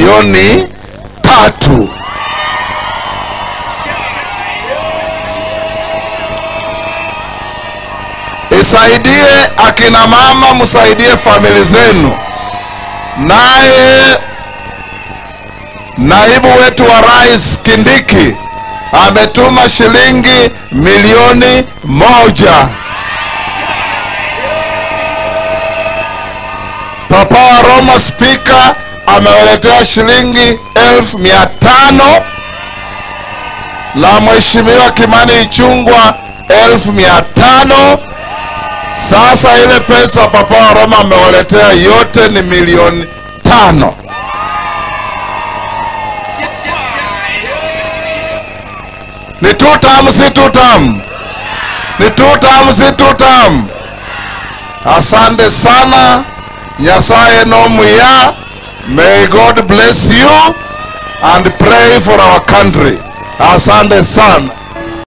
milioni 3. Isaidie akina mama, msaidie familia zenu. Naye naibu wetu wa rais Kindiki ametuma shilingi milioni 1. Papa wa Roma Spika amewaletea shilingi 500,000 na Mheshimiwa Kimani Ichung'wah 500,000. Sasa ile pesa Papa wa Roma amewaletea yote ni milioni 5. Ni two term, si two term? Ni two term, si two term? Asante sana. Nyasaye nomuya. May God bless you and pray for our country. Asante sana.